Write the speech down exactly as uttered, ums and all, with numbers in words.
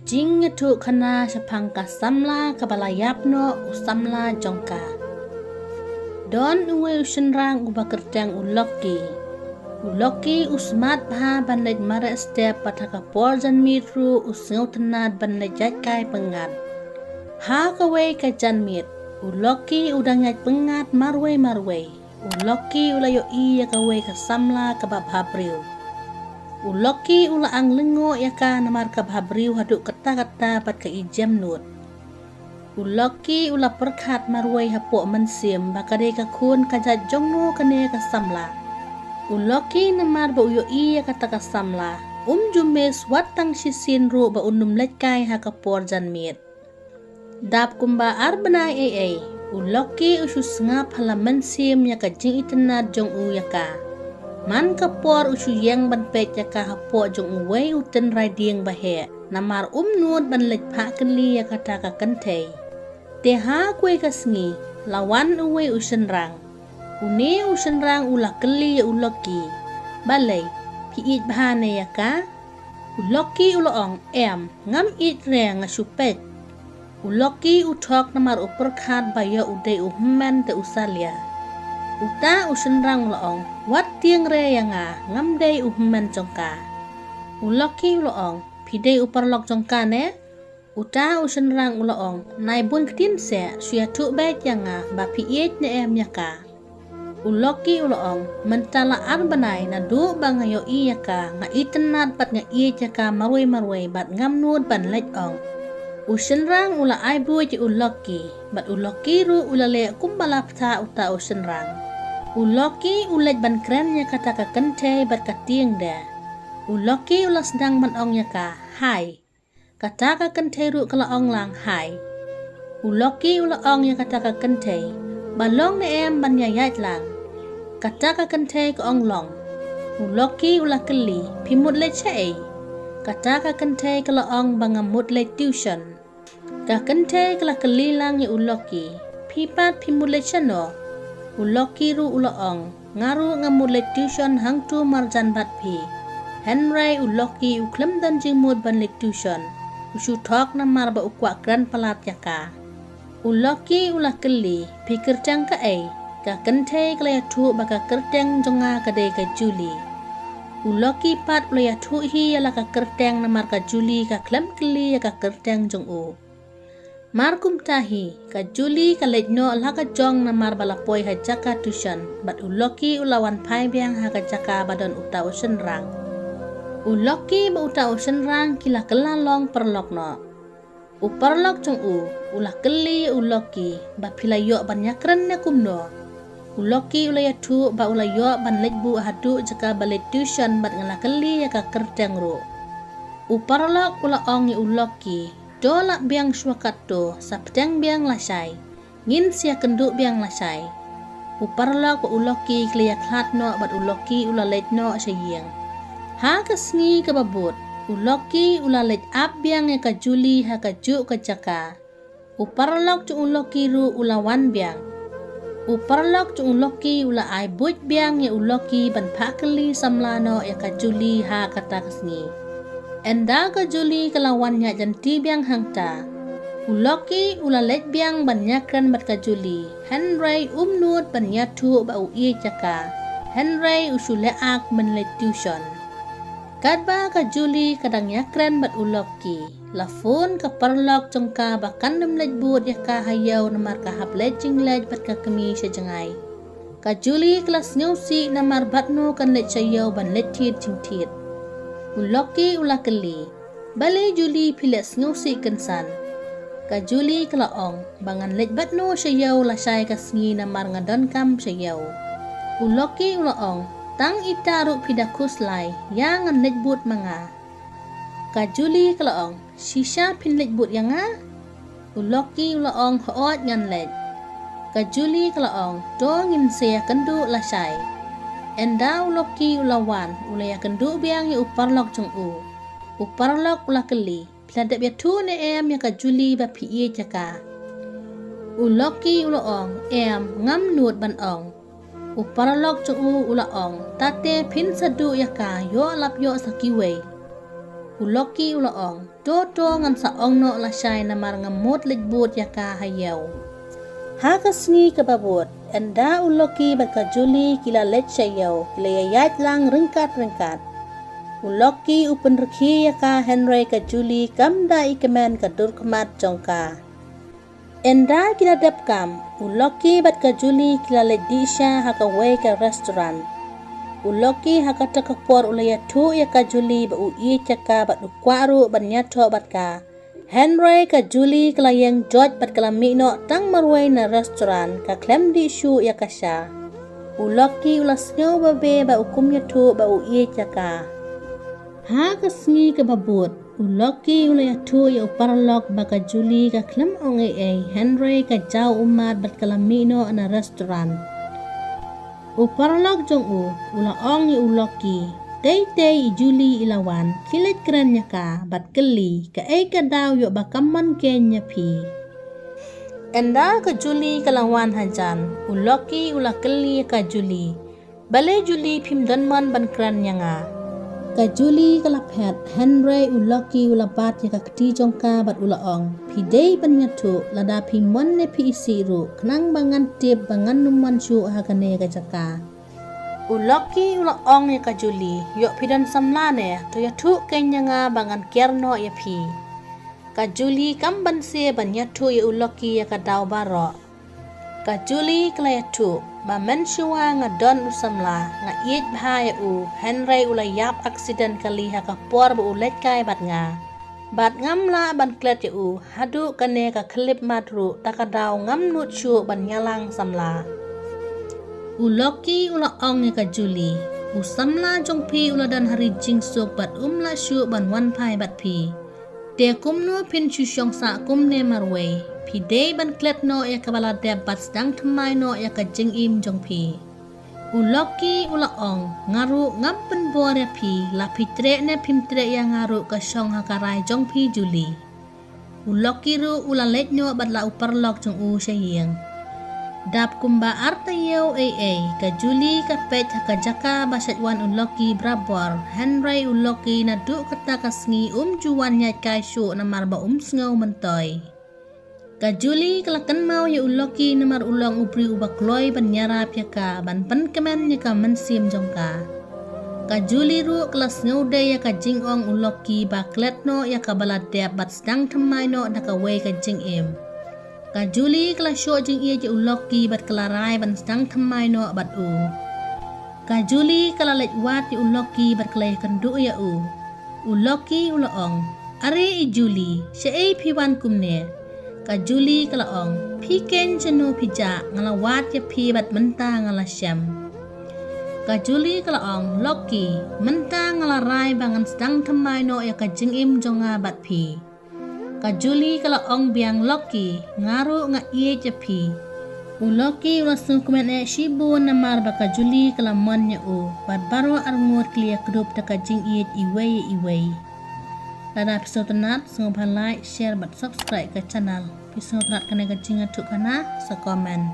Jingïathuhkhana shaphang ka samla kaba la ïap noh u samla jong ka. Don uwei u shynrang uba kyrteng u Lucky. U Lucky u smat bha ban leit mareh step bad ha ka por janmiet ruh u sngewtynnad ban leit ïaid kai pyngngad. Ha kawei ka janmiet, u Lucky u dang ïaid pyngngad marwei marwei. U Lucky u la ïohi ïa kawei ka samla kaba bhabriew. U Lucky u la ang lyngngoh ïa ka namar ka bhabriew haduh katta katta bad ka ijemnud. U Lucky u la pyrkhat marwei hapoh mynsiem ba ka dei ka khun ka jait jongno kane ka samla. U Lucky namar ba u ïohi ïa kata ka samla, um ju miss wat tang shisien ruh ba un ym leit kai ha ka por janmiet. Dap kumba ar bnai ei ei, u Lucky u shu sngap ha la mynsiem ïa ka jingitynnad jong u ïa ka. Man ka por u shu ïeng ban peit ïa ka hapoh jong uwei u tynrai dieng ba heh, namar um nud ban leit phah kylli ïa kata ka kynthei. Te ha kawei ka sngi, la wan uwei u shynrang. Une u shynrang u la kylli ïa u Lucky. Balei, phi ïeit bha ne ïa ka? U Lucky u la ong, em, ngam ïeit re, nga shu peit. U Lucky u thok namar u pyrkhat ba ïoh u dei u hynmen te u salia. Uta u shynrang u la ong, wat tieng re ïa nga, ngam dei u hynmen jong ka. U Lucky u la ong, phi dei u paralok jong ka ne? Uta u shynrang u la ong, nai bun ktien seh, shu ïathuh beit ïa nga ba phi ïeit ne em ïa ka. U Lucky u la ong, mynta la ar bnai naduh ba nga ïohi ïa ka, nga itynnad bad nga ïeit ïa ka marwei marwei bad ngam nud ban leit ong. U shynrang u la ai buit ïa u Lucky, bad u Lucky ruh u la leh kumba la bthah uta u shynrang. U Lucky u leit ban kren ïa kata ka kynthei bad ka tieng de. U Lucky u la sdang ban ong ïa ka, hai. Kata ka kynthei ruh ka la ong lang, hai. U Lucky u la ong ïa kata ka kynthei, ba long ne em ban ïa ïaid lang? Kata ka kynthei ka ong long. U Lucky u la kylli, phi mut leit shaei? Kata ka kynthei ka la ong ba nga mut leit tuition. Ka kynthei ka la kylli lang ïa u Lucky, phi pat phi mut leit shano? U Lucky ruh u la ong, nga ruh nga mut leit tuition hangto marjan bad phi. Hynrei u Lucky u khlem don jingmut ban leit tuition. U shu thok namar ba u kwah kren palat ïa ka. U Lucky u la kylli, phi kyrteng kaei? Ka kynthei ka la ïathuh ba ka kyrteng jong nga ka dei ka Julie. U Lucky pat u la ïathuh hi ïa la ka kyrteng namar ka Julie ka khlem kylli ïa ka kyrteng jong u. Mar kumta hi, ka Julie ka leit noh la ka jong namar ba la poi ha jaka tuition, bad u Lucky u la wan phai biang ha ka jaka ba don uta u shynrang. U Lucky bad uta u shynrang ki la kylla long paralok noh. U paralok jong u, u la kylli ïa u Lucky, ba phi la ïoh ban ïakren ne kumno? U Lucky u la ïathuh ba u la ïoh ban leit buh haduh jaka ba leit tuition bad nga la kylli ïa ka kyrteng ruh. U paralok u la ong ïa u Lucky, to lah biang shuwa katto, sa bteng biang lashai. Ngin sa ïakynduh biang lashai. U paralok bad u Lucky ki la ïakhlad noh bad u Lucky u la leit noh sha ïing. Ha ka sngi kaba bud, u Lucky u la leit ap biang ïa ka Julie ha kajuh ka jaka. U paralok jong u Lucky ruh u la wan biang. U paralok jong u Lucky u la ai buit biang ïa u Lucky ban phah kylli samla noh ïa ka Julie ha kata ka sngi. Ynda ka Julie ka la wan ïaid lynti biang hangta, u Lucky u la leit biang ban ïakren bad ka Julie, hynrei um nud ban ïathuh ba u ïeit ïa ka, hynrei u shu leh ak ban leit tuition. Katba ka Julie ka dang ïakren bad u Lucky, la phone ka paralok jong ka ba kan ym leit bud ïa ka ha ïew namar ka hap leit jingleit bad ka kmie sha jngai. Ka Julie ka la sngewsih namar batno kan leit sha ïew ban leit thied jingthied. U Lucky u la kylli, balei Julie phi leh sngewsih kynsan? Ka Julie ka la ong, ba ngan leit batno sha ïew lashai ka sngi namar nga donkam sha ïew. U Lucky u la ong, tang ita ruh phi da khuslai, ïa ngan leit bud ma nga. Ka Julie ka la ong, shisha phin leit bud ïa nga? U Lucky u la ong, hooid ngan leit. Ka Julie ka la ong, to ngin sa ïakynduh lashai. Ynda u Lucky u la wan, u la ïakynduh biang ïa u paralok jong u. U paralok u la kylli, phi la dep ïathuh ne em ïa ka Julie ba phi ïeit ïa ka? U Lucky u la ong, em, ngam nud ban ong. U paralok jong u u la ong, tate phin sa duh ïa ka, ïoh lap ïoh sa kiwei. U Loki u la ong, "To to, ngan sa ong noh lashai namar nga mut leit bud ïa ka ha ïew." Ha ka sngi kaba bud, ynda u Loki bad ka Julie ki la leit sha ïew, ki la ïaid lang ryngkat ryngkat. U Loki u pynrkhie ïa ka, hynrei ka Julie kam da i kmen ka dur khmat jong ka. Ynda ki la dep kam, u Loki bad ka Julie ki la leit dih sha ha kawei ka restaurant. U Loki ha kata ka por u la ïathuh ïa ka Julie ba u ïeit ïa ka bad u kwah ruh ban ïathoh bad ka. Hynrei ka Julie ka la ïeng joit bad ka la mih noh tang marwei na restaurant, ka khlem dih shuh ïa ka sha. U Loki u la sngew babe ba u kum ïathuh ba u ïeit ïa ka. Ha ka sngi kaba bud, u Loki u la ïathuh ïa u paralok ba ka Julie ka khlem ong ei ei, hynrei ka jaw ummat bad ka la mih noh na restaurant. U paralok jong u u la ong ïa u Loki, "Tei tei i Julie i la wan, khie leit kren ïa ka bad kylli kaei ka daw ïoh ba kam mon keiñ ïa phi." Ynda ka Julie ka la wan hajan, u Loki u la kylli ïa ka Julie, "Balei Julie phim don mon ban kren ïa nga?" Ka Julie ka la phet, hynrei u Loki u la bat ïa ka kti jong ka bad u la ong, "Phi dei ban ïathuh, lada phi mon ne phi isih ruh, khnang ba ngan tip ba ngan ym mon shuh ha kane ka jaka." U Loki u la ong ïa ka Julie, "Ïoh phi don samla ne, to ïathuh keiñ ïa nga ba ngan kiar noh ïa phi." Ka Julie kam banse ban ïathuh ïa u Loki ïa ka daw baroh. Ka Julie ka la ïathuh, "Ba mynshuwa nga don u samla, nga ïeit bha ïa u, hynrei u la ïap accident kali ha ka por ba u leit kai bad nga. Bad ngam lah ban klet ïa u haduh kane ka khyllipmat ruh, ta ka daw ngam nud shuh ban ïalang samla." U Loki u la ong ïa ka Julie, "U samla jong phi u la don ha ri jingsuk bad um lah shuh ban wan phai bad phi. Te kumno phin shu shong sah kumne marwei? Phi dei ban klet noh ïa kaba la dep bad sdang thymmai noh ïa ka jingim jong phi." U Loki u la ong, "Nga ruh ngam pynbor ïa phi, la phi treh ne phim treh ïa nga ruh ka shong ha ka rai jong phi Julie." U Loki ruh u la leit noh bad la u paralok jong u sha ïing. Dap kumba ar taïew ei ei, ka Julie ka peit ha ka jaka ba shait wan u Loki barabor, hynrei u Loki naduh kata ka sngi um ju wan ïaid kai shuh namar ba um sngew myntoi. Ka Julie ka la kynmaw ïa u Loki namar u long u briew uba kloi ban ïarap ïa ka, ban pynkmen ïa ka mynsiem jong ka. Ka Julie ruh ka la sngew dei ïa ka jingong u Loki ba klet noh ïa kaba la dep bad sdang thymmai noh da kawei ka jingim. Ka Julie ka la shoh jingïeit ïa u Loki bad ka la rai ban sdang thymmai noh bad u. Ka Julie ka la leit wad ïa u Loki bad ka la ïakynduh ïa u. U Loki u la ong, "Are i Julie, shaei phi wan kumne?" Ka Julie ka la ong, "Phi keiñ shano phi jah, nga la wad ïa phi bad mynta nga la shem." Ka Julie ka la ong, "Loki, mynta nga la rai ba ngan sdang thymmai noh ïa ka jingim jong nga bad phi." Ka Julie ka la ong biang, "Loki, nga ruh nga ïeit ïa phi." U Loki u la sngewkmen eh shibun namar ba ka Julie ka la mon ïa u, bad baroh arngut ki la ïakdup da ka jingïeit iwei ïa iwei. Lada phi sngewtynnat, sngewbha like, share bad subscribe ka channel. Phi sngewtynnat kane ka jingïathuhkhana, sa comment.